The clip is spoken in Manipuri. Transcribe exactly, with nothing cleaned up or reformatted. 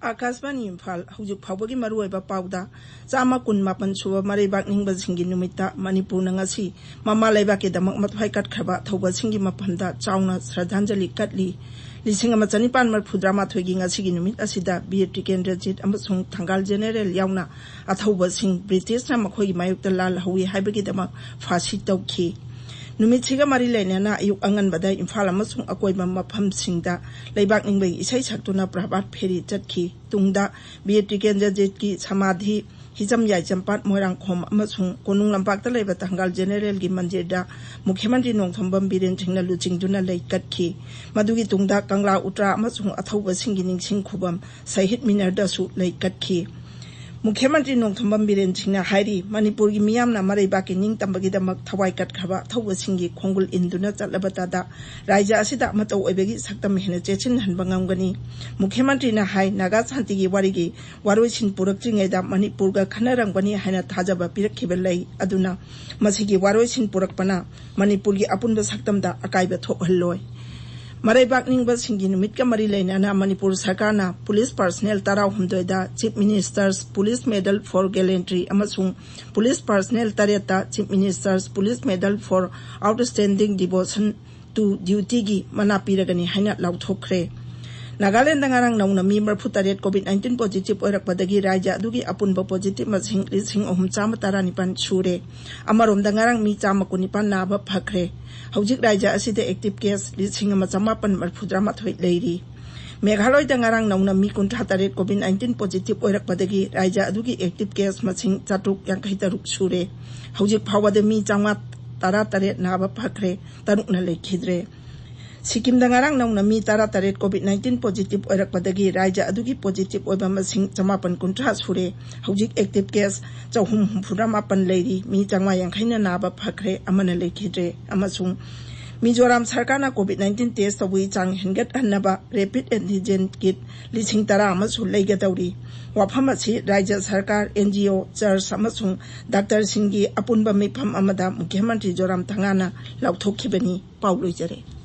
ꯑꯥꯀꯥꯁꯕꯥꯅꯤ ꯏꯝꯐꯥꯜ꯫ ꯍꯧꯖꯤꯛ ꯐꯥꯎꯕꯒꯤ ꯃꯔꯨꯑꯣꯏꯕ ꯄꯥꯎꯗ, ꯆꯥꯝꯃ ꯀꯨꯟ ꯃꯥꯄꯟ ꯁꯨꯕ ꯃꯔꯩꯕꯥꯛ ꯅꯤꯡꯕꯁꯤꯡꯒꯤ ꯅꯨꯃꯤꯠꯇ ꯃꯅꯤꯄꯨꯔꯅ ꯉꯁꯤ ꯃꯃꯥ ꯂꯩꯕꯥꯛꯀꯤꯗꯃꯛ ꯃꯊ꯭ꯋꯥꯏ ꯀꯠꯈ꯭ꯔꯕ ꯑꯊꯧꯕꯁꯤꯡꯒꯤ ꯃꯐꯝꯗ ꯆꯥꯎꯅ ꯁ꯭ꯔꯗꯥꯟꯖꯂꯤ ꯀꯠꯂꯤ꯫ ꯂꯤꯁꯤꯡ ꯑꯃ ꯆꯅꯤꯄꯥꯟ ꯃꯔꯤꯐꯨꯇꯔꯥꯃꯥꯊꯣꯏꯒꯤ ꯉꯁꯤꯒꯤ ꯅꯨꯃꯤꯠ ꯑꯁꯤꯗ ꯕꯤꯔ ꯇꯤꯀꯦꯟꯗ꯭ꯔꯖꯤꯠ ꯑꯃꯁꯨꯡ ꯊꯪꯒꯥꯜ ꯖꯦꯅꯦꯔꯦꯜ ꯌꯥꯎꯅ ꯑꯊꯧꯕꯁꯤꯡ ꯕ꯭ꯔꯤꯇꯤꯁꯅ ꯃꯈꯣꯏꯒꯤ ꯃꯥꯌꯣꯛꯇ ꯂꯥꯜꯍꯧꯏ ꯍꯥꯏꯕꯒꯤꯗꯃꯛ ꯐꯥꯁꯤ ꯇꯧꯈꯤ꯫ ꯅꯨꯃꯤꯠꯁꯤꯒ ꯃꯔꯤ ꯂꯩꯅꯅ ꯑꯌꯨꯛ ꯑꯉꯟꯕꯗ ꯏꯝꯐꯥꯜ ꯑꯃꯁꯨꯡ ꯑꯀꯣꯏꯕ ꯃꯐꯝꯁꯤꯡꯗ ꯂꯩꯕꯥꯛ ꯅꯤꯡꯕꯒꯤ ꯏꯁꯩ ꯁꯛꯇꯨꯅ ꯄ꯭ꯔꯚꯥꯠ ꯐꯦꯔꯤ ꯆꯠꯈꯤ꯫ ꯇꯨꯡꯗ ꯕꯤꯔ ꯇꯤꯀꯦꯟꯗ꯭ꯔꯖꯤꯠꯀꯤ ꯁꯃꯥꯙꯤ, ꯍꯤꯖꯝ ꯌꯥꯏꯆꯝꯄꯥꯠ, ꯃꯣꯏꯔꯥꯡꯈꯣꯝ ꯑꯃꯁꯨꯡ ꯀꯣꯅꯨꯡ ꯂꯝꯄꯥꯛꯇ ꯂꯩꯕ ꯊꯪꯒꯥꯜ ꯖꯦꯅꯦꯔꯦꯜꯒꯤ ꯃꯟꯗꯤꯔꯗ ꯃꯨꯈ꯭ꯌ ꯃꯟꯇ꯭ꯔꯤ ꯅꯣꯡꯊꯣꯝꯕꯝ ꯕꯤꯔꯦꯟ ꯁꯤꯡꯅ ꯂꯨꯆꯤꯡꯗꯨꯅ ꯂꯩ ꯀꯠꯈꯤ꯫ ꯃꯗꯨꯒꯤ ꯇꯨꯡꯗ ꯀꯪꯂꯥ ꯎꯇ꯭ꯔꯥ ꯑꯃꯁꯨꯡ ꯑꯊꯧꯕꯁꯤꯡꯒꯤ ꯅꯤꯡꯁꯤꯡ ꯈꯨꯕꯝ ꯁꯍꯤꯗ ꯃꯤꯅꯔꯗꯁꯨ ꯂꯩ ꯀꯠꯈꯤ꯫ ꯃꯨꯈ꯭ꯌ ꯃꯟꯇ꯭ꯔꯤ ꯅꯣꯡꯊꯣꯝꯕꯝ ꯕꯤꯔꯦꯟ ꯁꯤꯡꯅ ꯍꯥꯏꯔꯤ, ꯃꯅꯤꯄꯨꯔꯒꯤ ꯃꯤꯌꯥꯝꯅ ꯃꯔꯩꯕꯥꯛꯀꯤ ꯅꯤꯡꯇꯝꯕꯒꯤꯗꯃꯛ ꯊꯋꯥꯏ ꯀꯠꯈ꯭ꯔꯕ ꯑꯊꯧꯕꯁꯤꯡꯒꯤ ꯈꯣꯡꯒꯨꯜ ꯏꯟꯗꯨꯅ ꯆꯠꯂꯕ ꯇꯥꯗ ꯔꯥꯖ꯭ꯌ ꯑꯁꯤꯗ ꯑꯃꯠꯇ ꯑꯣꯏꯕꯒꯤ ꯁꯛꯇꯝ ꯍꯦꯟꯅ ꯆꯦꯠꯁꯤꯟꯍꯟꯕ ꯉꯝꯒꯅꯤ꯫ ꯃꯨꯈ꯭ꯌ ꯃꯟꯇ꯭ꯔꯤꯅ ꯍꯥꯏ, ꯅꯥꯒꯥ ꯁꯥꯟꯇꯤꯒꯤ ꯋꯥꯔꯤꯒꯤ ꯋꯥꯔꯣꯏꯁꯤꯟ ꯄꯨꯔꯛꯇ꯭ꯔꯤꯉꯩꯗ ꯃꯅꯤꯄꯨꯔꯒ ꯈꯟꯅꯔꯝꯒꯅꯤ ꯍꯥꯏꯅ ꯊꯥꯖꯕ ꯄꯤꯔꯛꯈꯤꯕ ꯂꯩ꯫ ꯑꯗꯨꯅ ꯃꯁꯤꯒꯤ ꯋꯥꯔꯣꯏꯁꯤꯟ ꯄꯨꯔꯛꯄꯅ ꯃꯅꯤꯄꯨꯔꯒꯤ ꯑꯄꯨꯟꯕ ꯁꯛꯇꯝꯗ ꯑꯀꯥꯏꯕ ꯊꯣꯛꯍꯜꯂꯣꯏ꯫ ꯃꯔꯩꯕꯥꯛ ꯅꯤꯡꯕꯁꯤꯡꯒꯤ ꯅꯨꯃꯤꯠꯀ ꯃꯔꯤ ꯂꯩꯅꯅ ꯃꯅꯤꯄꯨꯔ ꯁꯔꯀꯥꯔꯅ ꯄꯨꯂꯤꯁ ꯄꯔꯁꯅꯦꯜ ꯇꯔꯥꯍꯨꯝꯗꯣꯏꯗ Chief Minister's Police Medal for Gallantry ꯑꯃꯁꯨꯡ ꯄꯨꯂꯤꯁ ꯄꯔꯁꯅꯦꯜ ꯇꯔꯦꯠꯇ Chief Minister's Police Medal for Outstanding Devotion to Dutyꯒꯤ ꯃꯅꯥ ꯄꯤꯔꯒꯅꯤ ꯍꯥꯏꯅ ꯂꯥꯎꯊꯣꯛꯈ꯭ꯔꯦ꯫ ꯅꯥꯒꯥꯂꯦꯟꯗ ꯉꯔꯥꯡ ꯅꯧꯅ ꯃꯤ ꯃꯔꯤꯐꯨꯇꯔꯦꯠ COVID nineteen positive ꯑꯣꯏꯔꯛꯄꯗꯒꯤ ꯔꯥꯖ꯭ꯌ ꯑꯗꯨꯒꯤ ꯑꯄꯨꯟꯕ positive ꯃꯁꯤꯡ ꯂꯤꯁꯤꯡ ꯑꯍꯨꯝ ꯆꯥꯝꯃ ꯇꯔꯥꯅꯤꯄꯥꯟ ꯁꯨꯔꯦ꯫ ꯑꯃꯔꯣꯝꯗ ꯉꯔꯥꯡ ꯃꯤ ꯆꯥꯝꯃ ꯀꯨꯟꯅꯤꯄꯥꯟ ꯅꯥꯕ ꯐꯈ꯭ꯔꯦ꯫ ꯍꯧꯖꯤꯛ ꯔꯥꯖ꯭ꯌ ꯑꯁꯤꯗ active case ꯂꯤꯁꯤꯡ ꯑꯃ ꯆꯃꯥꯄꯟ ꯃꯔꯤꯐꯨꯇꯔꯥꯃꯥꯊꯣꯏ ꯂꯩꯔꯤ꯫ ꯃꯦꯘꯥꯂꯣꯏꯗ ꯉꯔꯥꯡ ꯅꯧꯅ ꯃꯤ ꯀꯨꯟꯊ꯭ꯔꯥ ꯇꯔꯦꯠ COVID nineteen positive ꯑꯣꯏꯔꯛꯄꯗꯒꯤ ꯔꯥꯖ꯭ꯌ ꯑꯗꯨꯒꯤ active case ꯃꯁꯤꯡ ꯆꯥꯇ꯭ꯔꯨꯛ ꯌꯥꯡꯈꯩ ꯇꯔꯨꯛ ꯁꯨꯔꯦ꯫ ꯍꯧꯖꯤꯛ ꯐꯥꯎꯕꯗ ꯃꯤ ꯆꯥꯝꯃꯉꯥ ꯇꯔꯥ ꯇꯔꯦꯠ ꯅꯥꯕ ꯐꯈ꯭ꯔꯦ, ꯇꯔꯨꯛꯅ ꯂꯩꯈꯤꯗ꯭ꯔꯦ꯫ ꯁꯤꯛꯀꯤꯝꯗ ꯉꯔꯥꯡ ꯅꯧꯅ ꯃꯤ ꯇꯔꯥ ꯇꯔꯦꯠ COVID nineteen positive ꯑꯣꯏꯔꯛꯄꯗꯒꯤ ꯔꯥꯖ꯭ꯌ ꯑꯗꯨꯒꯤ positive ꯑꯣꯏꯕ ꯃꯁꯤꯡ ꯆꯃꯥꯄꯟ ꯀꯨꯟꯊ꯭ꯔꯥ ꯁꯨꯔꯦ꯫ ꯍꯧꯖꯤꯛ active case ꯆꯍꯨꯝ ꯍꯨꯝꯐꯨꯇꯔꯥ ꯃꯥꯄꯟ ꯂꯩꯔꯤ꯫ ꯃꯤ ꯆꯥꯝꯃꯉꯥ ꯌꯥꯡꯈꯩꯅ ꯅꯥꯕ ꯐꯈ꯭ꯔꯦ, ꯑꯃꯅ ꯂꯩꯈꯤꯗ꯭ꯔꯦ꯫ ꯑꯃꯁꯨꯡ ꯃꯤꯖꯣꯔꯥꯝ ꯁꯔꯀꯥꯔꯅ COVID nineteen test ꯇꯧꯕꯒꯤ ꯆꯥꯡ ꯍꯦꯟꯒꯠꯍꯟꯅꯕ rapid antigen kit ꯂꯤꯁꯤꯡ ꯇꯔꯥ ꯑꯃꯁꯨ ꯂꯩꯒꯗꯧꯔꯤ꯫ ꯋꯥꯐꯝ ꯑꯁꯤ ꯔꯥꯖ꯭ꯌ ꯁꯔꯀꯥꯔ, NGO, church ꯑꯃꯁꯨꯡ ꯗꯥꯛꯇꯔꯁꯤꯡꯒꯤ ꯑꯄꯨꯟꯕ ꯃꯤꯐꯝ ꯑꯃꯗ ꯃꯨꯈ꯭ꯌ ꯃꯟꯇ꯭ꯔꯤ ꯖꯣꯔꯥꯝ ꯊꯪꯒꯥꯅ ꯂꯥꯎꯊꯣꯛꯈꯤꯕꯅꯤ꯫ ꯄꯥꯎ ꯂꯣꯏꯖꯔꯦ꯫